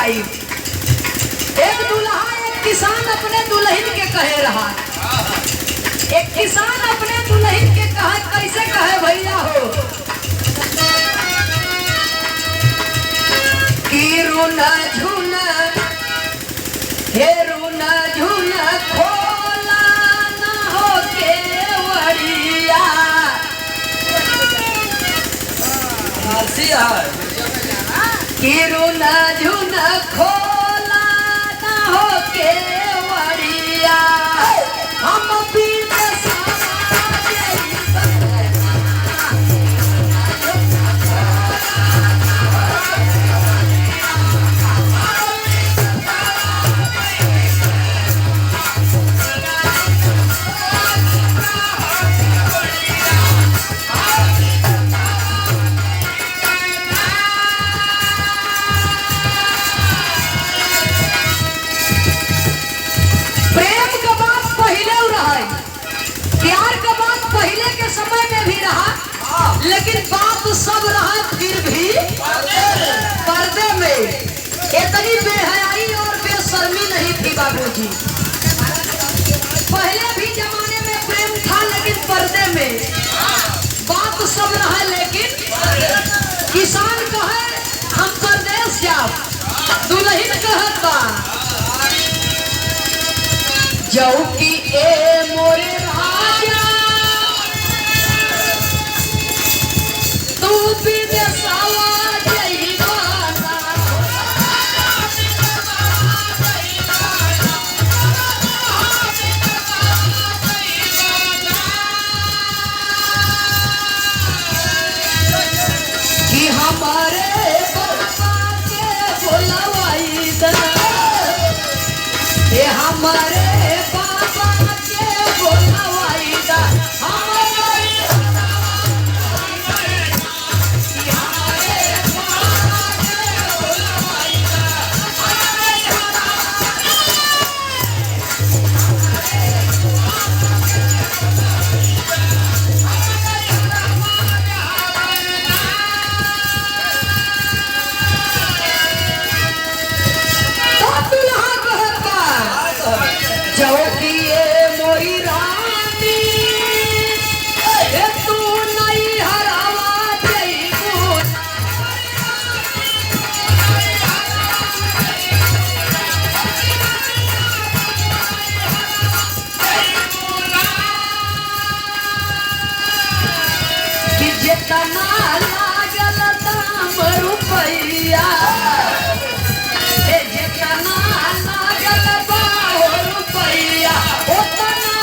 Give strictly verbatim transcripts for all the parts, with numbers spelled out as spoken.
एक दुल्हा, एक किसान अपने दुलहिन के कहे रहा। एक किसान अपने दुलहिन के कहे, कैसे कहे भइया हो? कि रुन झुन, हे रुन झुन खोला ना हो केवड़िया। फारसी है। कि रुन झुन खोला ना हो केवड़िया, हम बिदेसवा जइबा। प्रेम क बात पहिले उ रहा, प्यार क बात पहिले के समय में भी रहा, लेकिन बात सब रहा फिर भी पर्दे में। इतनी बेहयाई और बेशर्मी नहीं थी बाबूजी। पहले भी जमाने में प्रेम था, लेकिन पर्दे में। बात सब रहा, लेकिन किसान कहे, "हम परदेस जाब।" दुलहिन कहत बा, "जउ कि ए मोरे राजा, तू बिदेसवा जइबा ना।" कि हमरे बाबा के बोलवाई दा, हे हमरे बाबा के बोलवाई दा, हमरे तो दुल्हा कहत बा, "जउ कि ए मोरी रानी, ए तू नैहरवा जइबू।" कि जेतना लागल दाम रुपइया, ए जेतना लागल बा हो रुपइया, ओतना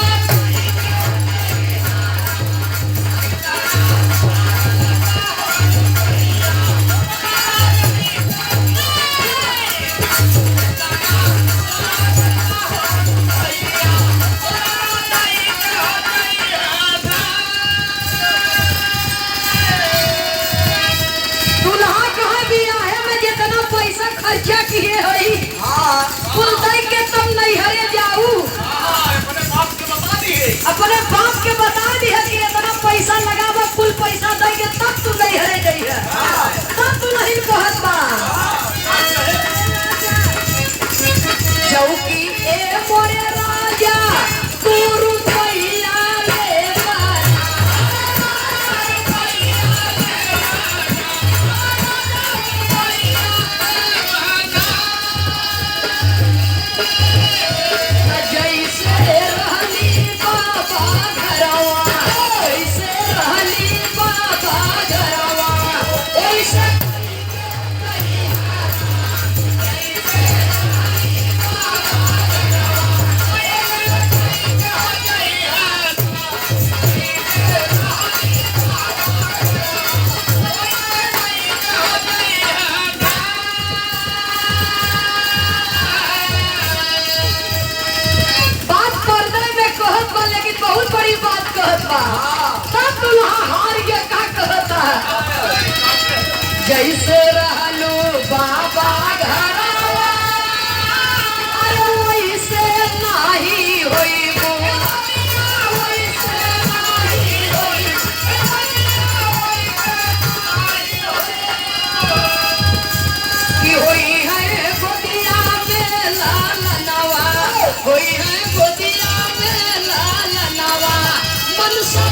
दुल्हा कहे बियाहे में जेतना पैसा खर्चा किहे हई, हाँ। कुल दइ के तब नैहरे जाऊ। हाँ, अपने बाप के बता दिहे। अपने बाप के बता दिहे कि एतना पैसा लगावा, कुल पैसा दइ के तब तू नैहरे जइहे। हाँ। तब दुलहिन कहत बा। हाँ। जउ कि ए मोरे राजा, तू रुपइया लेबा। जइसे रहली बाबा घरवा, जइसे रहली बाबा घरवा, ओइसे बात पर्दे में कहत बा, लेकिन बहुत बड़ी बात कहत बा। तब दुल्हा हार के का कहता है? जइसे रहलू बाबा घरवा, अरे वइसे नाही होइबू। कि होई है होई है गोदिया में लालनवा, मनसा